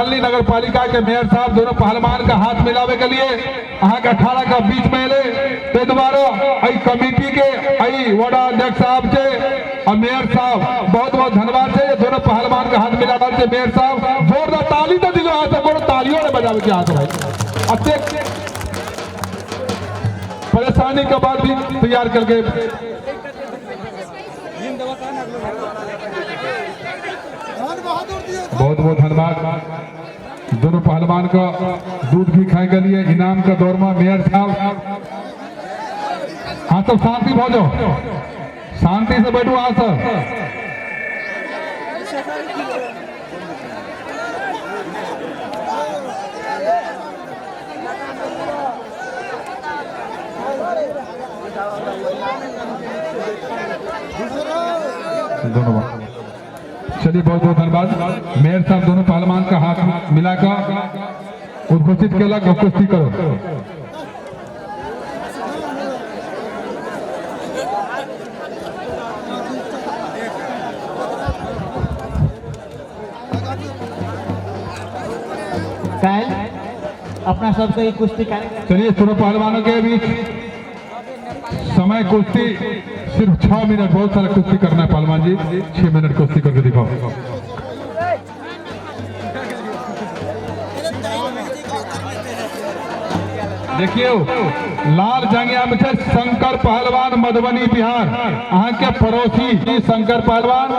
कलनी नगर पालिका के मेयर साहब दोनों पहलवान का हाथ मिलावे के लिए अहाँ के अखाड़ा के बीच में एले। ताहि दुआरे एहि कमिटी के, एहि वार्ड अध्यक्ष साहब के और मेयर साहब बहुत बहुत धन्यवाद छै जे दोनों पहलवान के हाथ मिला रहल छै। मेयर साहब, जोरदार ताली तऽ दियौ। अहाँ सब कोनो तालियो नहि बजाबै के हाथ भाई। अतेक परेशानी के बाद भी तैयार करके। बहुत बहुत धन्यवाद। दोनों पहलवान का दूध घी खाए के लिए इनाम का दौर में मेयर साहब। हाँ, सब शांति भऽ जाओ, शांति से बैठू अहाँ सब। दोनों। चलिए, बहुत बहुत धन्यवाद। मेयर साहब दोनों पहलवान का हाथ मिलाकर उद्घोषित केलक और कुश्ती करो। काल्हि अपना सबके ई कुश्ती कार्यक्रम। चलिए, दोनों पहलवानों के बीच समय कुश्ती सिर्फ 6 मिनट। बहुत सारा कुश्ती करना है पहलवान जी। 6 मिनट कुश्ती करके दिखाओ। देखियो, लाल जांगिया में छै शंकर पहलवान, मधुबनी, बिहार। अहाँ के पड़ोसी शंकर पहलवान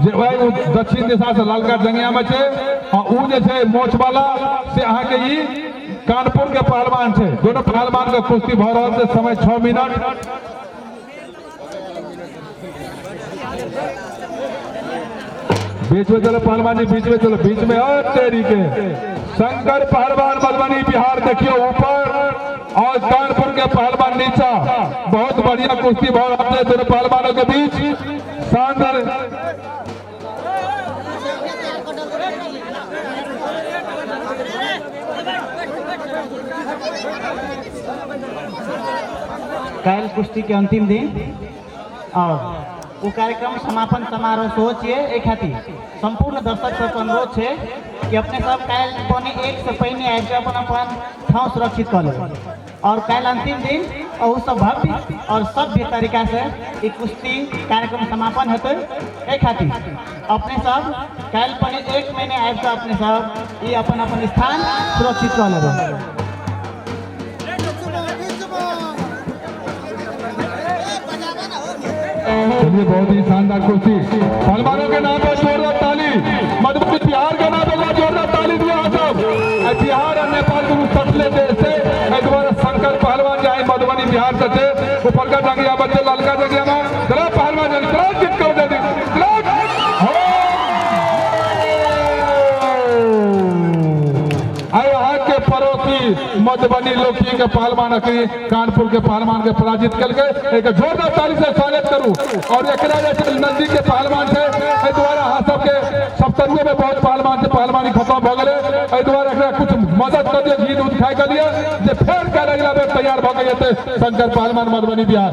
जे ओहि ओ दक्षिण दिशा से लालका जंगिया में छै आ ऊ जे छै मोछ वाला से अहाँ के ई कानपुर के पहलवान छै। दोनों पहलवान के कुश्ती भऽ रहल छै। समय 6 मिनट। बीच में चलो पहलवान जी, बीच में चलो, बीच में। और तेरी के शंकर पहलवान, मधुबनी, बिहार, देखियो ऊपर और कानपुर के पहलवान नीचा। बहुत बढ़िया कुश्ती भऽ रहल छै दोनों पहलवानों के बीच, शानदार। काल्हि कुश्ती के अंतिम दिन और ओ कार्यक्रम समापन समारोह सेहो छियै। एहि खातिर सम्पूर्ण दर्शक सबके अनुरोध छै कि अपने सब काल्हि 12:45 से पहिने आबि कऽ अपन अपन ठाँव सुरक्षित कऽ लेबै और काल्हि अंतिम दिन अहू सब भव्य और सभ्य तरीका से ई कुश्ती कार्यक्रम समापन हेतै। एहि खातिर अपने सब काल्हि 12:45 महीने आबि कऽ अपने सब ई अपन अपन स्थान सुरक्षित कऽ लेबै। चलिए, बहुत ही शानदार कुश्ती। पहलवानों के नाम पर जोरदार ताली। मधुबनी, बिहार के नाम पर जोरदार ताली दिया सब। आ बिहार और नेपाल दुनू सटले देश छै। एहि दुआरे शंकर पहलवान जे मधुबनी, बिहार से छै, ऊपरका जंगिया बच्चे, ललका जंगिया में। चलो पहलवान जी, चलो, जीत करो जल्दी, चलो। हो! आइ अहाँ के पड़ोसी मधुबनी लोकी के पहलवान अखनी कानपुर के पहलवान के पराजित केलकै। एक जोरदार ताली से स्वागत करू। और एकरा जे छै नजदीक के पहलवान छै, एहि दुआरे अहाँ सबके सप्तरियो में बहुत पहलवान छै। पहलवानी खत्म भऽ गेलै। एहि दुआरे एकरा कुछ मदद कर दियौ घी दूध खाय के लिए, जे फेर काल्हि अगिला बेर तैयार भऽ के जेतै शंकर पहलवान, मधुबनी, बिहार।